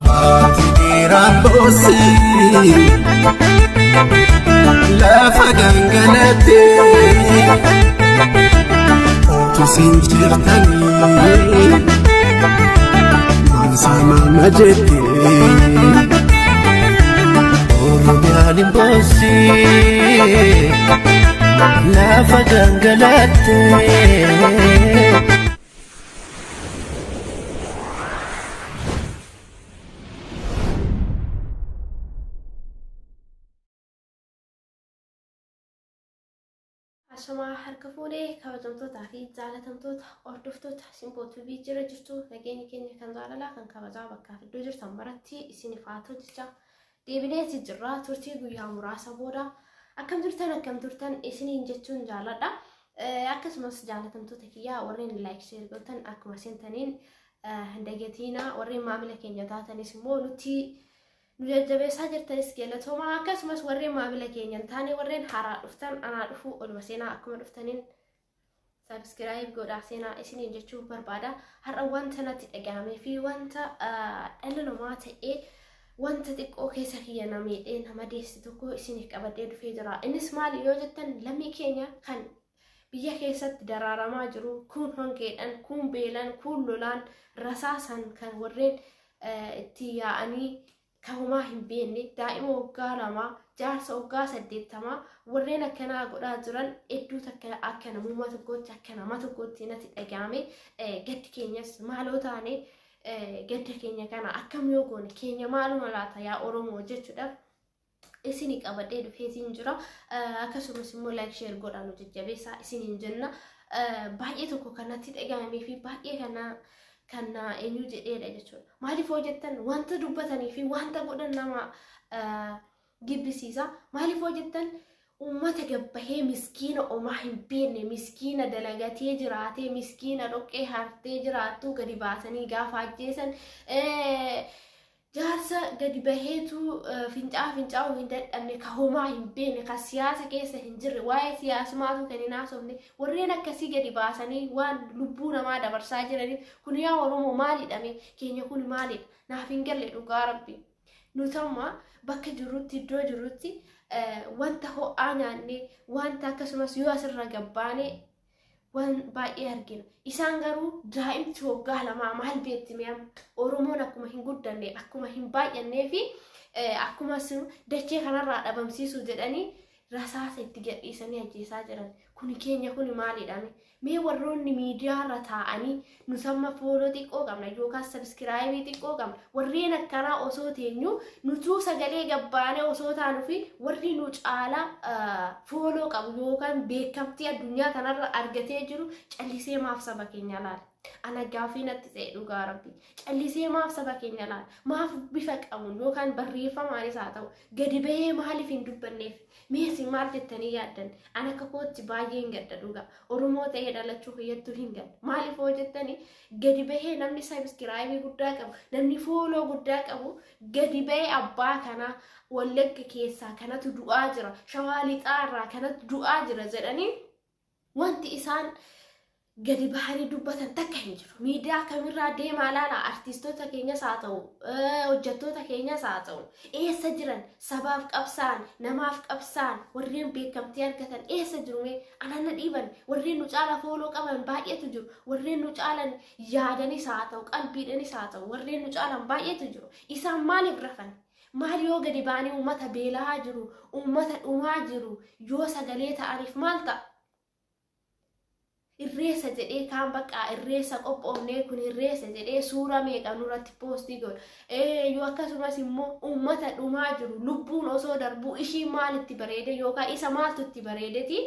Haati dhiiraan boossi lafa gangalattee utuu siin jirtanii maansaa mama jettee. Oromiyaan hin boossi lafa gangalattee. Ashamaa harka fuunee, kabajamtootaa fi jaalatamtoota hordoftoota Simboo TV, jira jirtu? Nageenyi keenya kan jaalalaa kan kabajaa bakkaa iddoo jirtan maratti isiniif haa ta'u jecha, deebineeti jirra turtii guyyaa muraasa booda. Akkam turtan, akkam turtan isiniin jechuun jaaladha. Akkasumas jaalatamtoota kiyyaa warreen like, share gootan, akkuma seentaniin hin dagatiina. Warreen maamila keenya taatanis immoo nuti nu jajjabeessaa jirtanis galatooma. Akkasumas warreen maamila keenya hin taane, warreen haaraa dhuftan, anaa dhufuu, oluma seenaa, akkuma dhuftaniin subscribe godhaa seenaa isiniin jechuu barbaada. Har'a wanta natti dhaga'amee fi wanta dhala namaa ta'ee wanta xiqqoo keessa kiyya na miidhee nama deessi tokko isiniif qabadhee dhufee jira. Innis maali yoo jettan, lammii keenya kan biyya keessatti daraaramaa jiru, kun hongeedhaan, kun beelaan, kun lolaan, rasaasan kan warreen itti yaa'anii kan homaa hin beekne, daa'ima waggaa 2, jaarsa waggaa 80, warreen akkanaa godhaa jiran hedduu takka akka namummaa tokkootti, akka nama tokkootti natti dhaga'ame. Gaddi keenyas maaloo taane, gadda keenya kana akkam yoo goone keenya maaluma laata yaa Oromoo jechuudhaaf isinii qabadhee dhufeetiin jira. Akkasumas immoo like, share godhaa nu jajjabeessaa isiniin jenna. Baay'ee tokko kanatti dhaga'amee fi baay'ee kana kan eenyu jedheedha jechuudha. Maaliif hoo jettan, wanta dubbatanii fi wanta godhan nama gibbisiisa. Maaliif hoo jettan, uummata gabbahee miskiina omaa hin beekne, miskiina dalagatee jiraatee, miskiina dhoqqee hartee jiraattu gadi baasanii gaafa ajjeesan, jaarsa gadi baheetu fincaa'aa fincaa'uu hin dadhabne, ka homaa hin beekne, ka siyaasa keessa hin jirre, waa'ee siyaasumaatu kan hin haasofne, warreen akkasii gadi baasanii waan lubbuu namaa dabarsaa jiraniif, kun yaa Oromoo maalidha? Mee keenya kun maalidha? Naaf hin galle dhugaa Rabbi. Nuti amma bakka jirrutti, iddoo jirrutti wanta ho'aa nyaannee, wanta akkasumas yoo asirra gabbaane waan baay'ee argina. Isaan garuu daa'imti waggaa 2 maal beekti mee amma? Oromoon akkuma hin guddanne, akkuma hin baay'annee fi akkuma dachee kanarraa dhabamsiisuu jedhanii rasaasa itti gadhiisanii ajjeesaa jiran. Kuni keenya kuni maalidha? Mee warroonni miidiyaarra taa'anii, nuti amma follow xiqqoo qabna yookaan subscribe xiqqoo qabna. Warreen akkanaa osoo teenyu, nutuu sagalee gabbaanee osoo taanu fi warri nu caalaa follow qabu yookaan beekamtii addunyaa kanarra argatee jiru callisee maaf saba keenya laala? Ana gaaffii natti ta'e dhugaa Rabbi. Callisee maaf saba keenya laala? Maaf bifa qabuun yookaan barreeffamaanis haa ta'u gadi bahee maaliif hin dubbanneef? Meesi maal jettanii yaaddan? Ana akka kootti baay'ee hin gadda dhugaa. Oromoo ta'ee dhalachuu kiyyattuu hin gadda. Maaliif hoo jettanii, gadi bahee namni subscribe guddaa qabu, namni follow guddaa qabu gadi bahee abbaa kanaa Wallagga keessaa kanatu du'aa jira, Shawaa Lixaa irraa kanatu du'aa jira jedhanii wanti isaan gadi bahanii dubbatan takka hin jiru. Miidiyaa kamirraa deemaa ilaala, artistoota keenyas haa ta'u, hojjettoota keenyas haa ta'u, eessa jiran? Sabaaf qabsaan, namaaf qabsaan, warreen beekamtii argatan eessa jiru mee? Anana dhiiban, warreen nu caala follow qaban baay'eetu jiru. Warreen nu caalan yaadanis haa ta'u, qalbiidhanis haa ta'u, warreen nu caalan baay'eetu jiru. Isaan maaliif rafan? Maal yoo gadi ba'anii uummata beela'aa jiru, uummata dhumaa jiru yoo sagalee ta'aniif maal ta'a? Irreessa jedhee kaan bakka irreessa qophoofnee, kun irreessa jedhee suura meeqa nurratti post godha. Yoo akkasumas immoo uummata dhumaa jiru lubbuun osoo darbuu ishii maalitti bareede yookaan isa maaltu itti bareedeti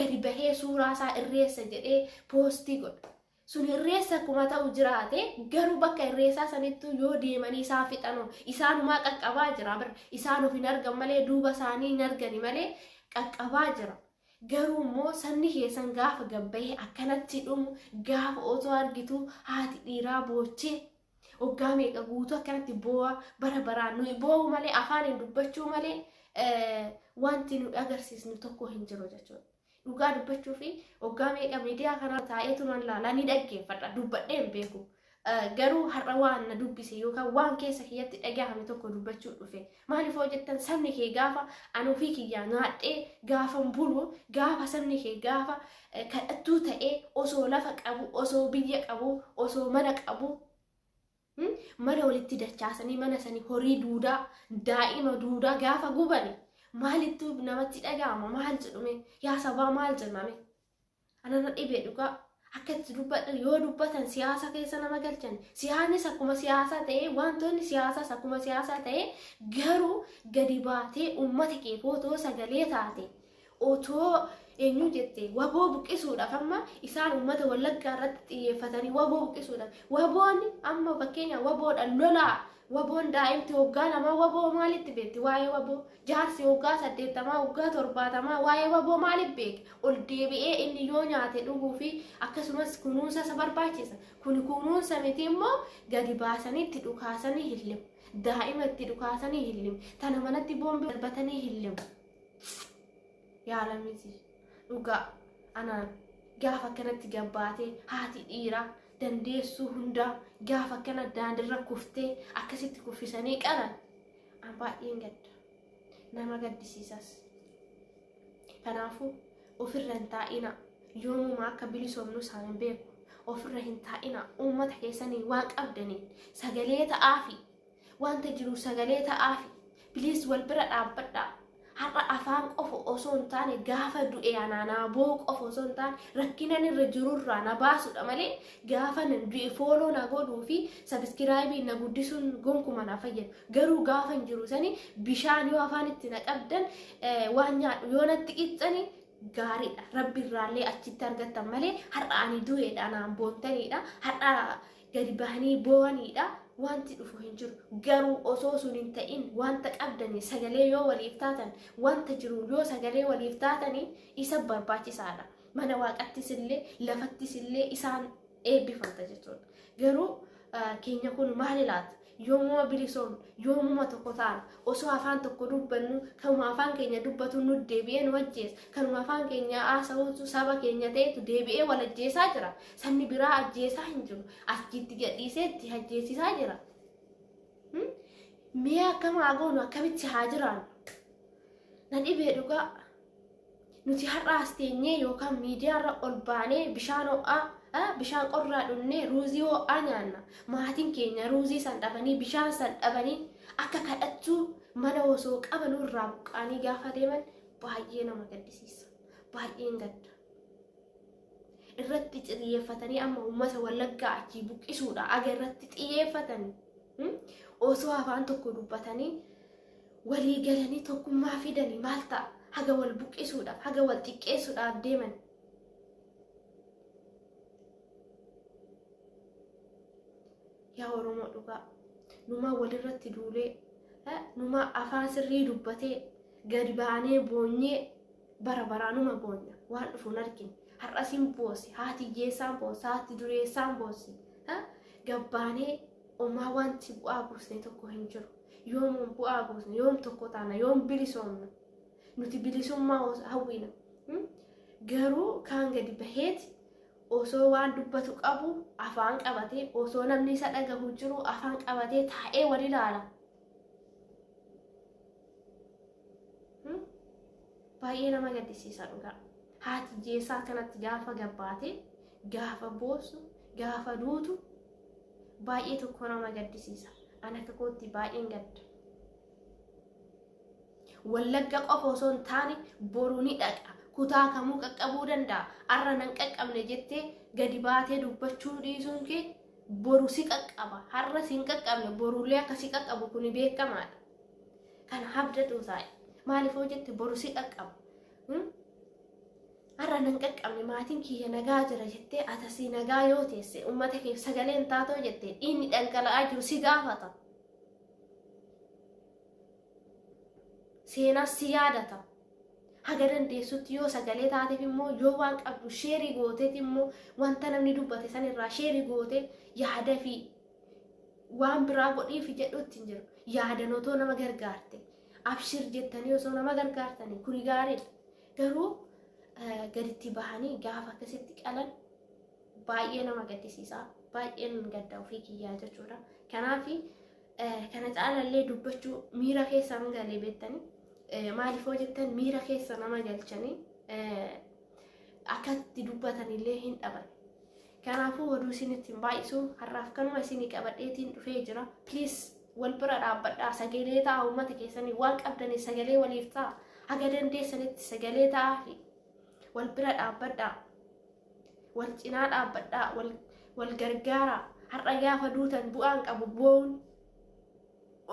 gadi bahee suuraa isaa irreessa jedhee post godha? Sun irreessa akkuma ta'u jiraate, garuu bakka irreessaa sanittuu yoo deemanii isaan fixanoo, isaanumaa qaqqabaa jira bira. Isaan of hin argan malee, duuba isaanii hin argani malee qaqqabaa jira. Garuu immoo sabni keessan gaafa gabbahee akkanatti dhumu, gaafa otoo argitu haati dhiiraa boochee waggaa meeqa guutuu akkanatti boo'aa, bara baraan nuyi boo'uu malee, afaaniin dubbachuu malee wanti nu agarsiisnu tokko hin jiru jechuudha. Dhugaa dubbachuu fi waggaa meeqa miidiyaa kanaa taa'eetu man laalaa ni dhaggeeffadha, dubbadhee hin beeku. Garuu har'a waan na dubbise yookaan waan keessa kiyyatti dhagahame tokko dubbachuu dhufe. Maaliif hoo jettan, sabni kee gaafa ani ofii kiyyaa nyaadhee gaafa bulu, gaafa sabni kee gaafa kadhattuu ta'ee, osoo lafa qabu, osoo biyya qabu, osoo mana qabu, mana walitti dachaasanii mana sanii horii duudaa, daa'ima duudaa gaafa gubani maalittu namatti dhagahama? Maal jedhume? Yaa sabaa, maal jenname? Anana dhibee dhugaa. Akka itti dubbatan yoo dubbatan siyaasa keessa nama galchan. Siyaasnis akkuma siyaasaa ta'ee, wantoonni siyaasaas akkuma siyaasaa ta'ee, garuu gadi baatee uummata kee otoo sagalee taate, otoo eenyu jette, WBO buqqisuudhaaf amma isaan uummata Wallaggaa irratti xiyyeeffatanii WBO buqqisuudhaaf. WBOn amma fakkeenya WBOdhaan lolaa, WBOn daa'imti waggaa 2 WBO maalitti beekti? Waa'ee WBO jaarsi waggaa 80, waggaa 70 waa'ee WBO maaliif beeke? Ol deebi'ee inni yoo nyaate dhuguu fi akkasumas kunuunsa isa barbaachisa. Kuni kunuunsa miti immoo, gadi baasanii itti dhukaasanii hin limu, daa'ima itti dhukaasanii hin limu, tana manatti boombii darbatanii hin limu. Yaalamiti dhugaa. Anaan gaafa akkanatti gabbaatee haati dhiiraa dandeessuu hundaa gaafa akkana daandirra kuftee akkasitti kuffisanii qalan, an baay'een gadda, nama gaddisiisas. Kanaafuu ofirra hin taa'ina. Yoomuma akka bilisoomnu isaan hin beeku. Ofirra hin taa'ina. Uummata keessanii waan qabdaniin sagalee ta'aafi, wanta jiru sagalee ta'aafi. Please, wal bira dhaabbadhaa. Har'a afaan qofa osoo hin taane, gaafa du'e anaanaa boo qofa osoo hin taane, rakkinan irra jirurraa na baasudha malee, gaafa nan du'e follow na godhuu fi subscribe na guddisuun gonkuma na fayyadu. Garuu gaafa hin jiru sani bishaan yoo afaan itti na qabdan, waan nyaadhu yoo natti qixxani gaariidha. Rabbi irraallee achitti argattan malee, har'a ani du'eedha naan boontanidha, har'a gadi bahanii boo'aniidha, wanti dhufu hin jiru. Garuu osoo sun hin ta'in, wanta qabdanii sagalee yoo waliif taatan, wanta jiru yoo sagalee waliif taatanii, isa barbaachisaadha. Mana waaqattis illee lafattis illee isaan eebbifamta jechuudha. Garuu keenya kun maali laata? Yoomuma bilisoomnu? Yoomuma tokko taana? Osoo afaan tokko dubbannu, kanuma afaan keenya dubbatu nu deebi'ee nu ajjeesa. Kanuma afaan keenya haasa'uutu saba keenya ta'etu deebi'ee wal ajjeesaa jira. Sabni biraa ajjeesaa hin jiru, achitti gadhiisee itti ajjeesisaa jira. Mee akkam haa goonu? Akkamitti haa jiraannu? Na dhibee dhugaa. Nuti har'a as teenyee yookaan miidiyaarra ol baanee bishaan ho'aa, bishaan qorraa dhunnee ruuzii ho'aa nyaanna. Maatiin keenya ruuzii san dhabanii, bishaan san dhabanii, akka kadhachuu mana osoo qabanuu irraa buqqaanii gaafa deeman baay'ee nama gaddisiisa. Baay'een gadda. Irratti xiyyeeffatanii amma uummata Wallaggaa achii buqqisuudha aga irratti xiyyeeffatanii, osoo afaan tokko dubbatanii walii galanii tokkummaa fidanii maal ta'a? Haga wal buqqisuudhaaf, haga wal xiqqeessuudhaaf deeman. Yaa Oromoo dhugaa, numaa walirratti duulee, numaa afaan sirrii dubbatee gadi baanee boonyee bara baraanuma boonya, waan dhufu hin argine. Har'as hin boossi, haati hiyyeessaan boossi, haati dureessaan boossi. Gabbaanee omaa wanti bu'aa buusne tokko hin jiru. Yoom bu'aa buusne? Yoom tokko taana? Yoom bilisoomna? Nuti bilisummaa hawwina. Garuu kaan gadi baheeti osoo waan dubbatu qabu afaan qabatee, osoo namni isa dhagahu jiru afaan qabatee taa'ee wal ilaala. Baay'ee nama gaddisiisa dhugaa. Haati hiyyeessaa kanatti gaafa gabbaatee, gaafa boossu, gaafa duutu baay'ee tokko nama gaddisiisa. Ani akka kootti baay'een gadda. Wallagga qofa osoo hin taane boruu ni dhaqa. Kutaa kamuu qaqqabuu danda'a. Har'a nan qaqqabne jettee gadi baatee dubbachuu dhiisuun kee boru si qaqqaba. Har'a si hin qaqqabne, borullee akka si qaqqabu kuni beekamaadha. Kana habdatu taa'e. Maaliif hoo jette, boru si qaqqaba. Har'a nan qaqqabne, maatiin kiyya nagaa jira jettee, atasii nagaa yoo teesse, uummata keef sagaleen taatoo jettee, dhiigni dhangala'aa jiru si gaafata. Seenaas si yaadata. Haga dandeessutti yoo sagalee taateef immoo, yoo waan qabdu share gooteet immoo, wanta namni dubbate sanirraa share goote, yaada fi waan biraa godhiifi jedhutti hin jiru. Yaadan otoo nama gargaarte, abshir jettanii osoo nama gargaartanii kuni gaariidha. Garuu gaditti bahanii gaafa akkasitti qalan baay'ee nama gaddisiisa. Baay'een gadda ofii kiyyaa jechuudha. Kanaaf kana caalallee dubbachuu miira keessa nama galee beektanii maaliif hoo jettan miira keessa nama galchanii akkatti dubbatanillee hin dhaban. Kanaafuu oduu isinitti hin baay'isu har'aaf kanuma isinii qabadheetiin dhufee jira. Please wal bira dhaabbadhaa sagalee ta'a uummata keessanii waan qabdanii sagalee waliif ta'a haga dandeessanitti sagalee ta'aa fi wal bira dhaabbadhaa wal cinaa dhaabbadhaa wal gargaaraa har'a gaafa duutan bu'aan qabu boo'uun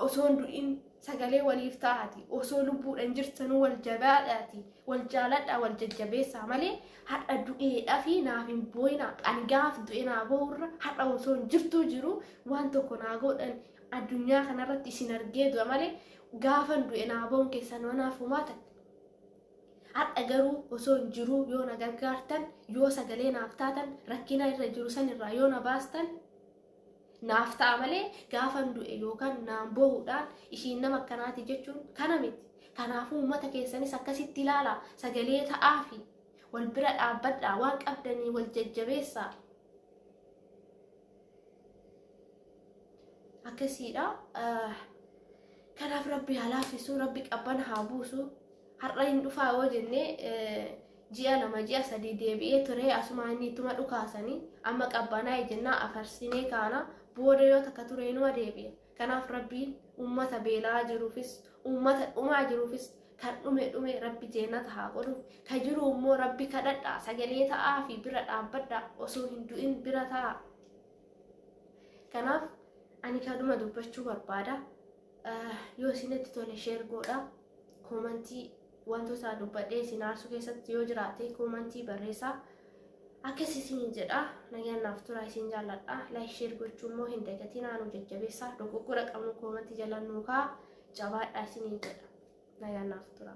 osoo hin du'in sagalee waliif ta'aati osoo lubbuudhaan jirtanuu wal jabaadhaati wal jaaladhaa wal jajjabeessaa malee har'a du'eedhaa fi naaf hin boo'inaa ani gaaf du'e naa boo'urra har'a osoo hin jirtuu jiru waan tokko naa godhan addunyaa kanarratti isin argee du'a malee gaafan du'e naa boo'uun keessan manaaf humaatan. Har'a garuu osoo hin jiruu yoo na gargaartan yoo sagalee naaf taatan rakkina irra jiru san irraa yoo na baastan naaf ta'a malee gaafan du'e yookaan naan boo'uudhaan ishiin nama akkanaati jechuun kana miti. Kanaafuu uummata keessanis akkasitti ilaalaa sagalee ta'aa fi wal bira dhaabbadhaa waan qabdanii wal jajjabeessaa. Akkasiidha. Kanaaf rabbi haa laaffisu rabbi qabbana haa buusu. Har'a hin dhufaa yoo jennee ji'a 2 ji'a 3 deebi'ee ture asuma inni ittuma dhukaasanii amma qabbanaa'e jennaa afarsinee kaana booda yoo takka ture inuma deebi'a. Kanaaf rabbiin uummata beelaa jiruufis uummata dhumaa jiruufis kan dhume dhume rabbi jeenata haa godhuuf ka jiru immoo rabbi kadhadhaa sagalee ta'aa fi bira dhaabbadhaa osoo hin du'in bira ta'a. Kanaaf ani kanuma dubbachuu barbaada. Yoo isinitti tole share godhaa. Koomantii wantoota dubbadhee isin aarsuu keessatti yoo jiraate koomantii barreessaa. Akkas isin jedha nagaan naaf tura isin jaalladha. Like share gochuu immoo hin dagatinaa nu jajjabeessaa. Dogoggora qabnu koomantii jala nuu kaa'aa jabaadhaa isiniin jedha. Nagaan naaf tura.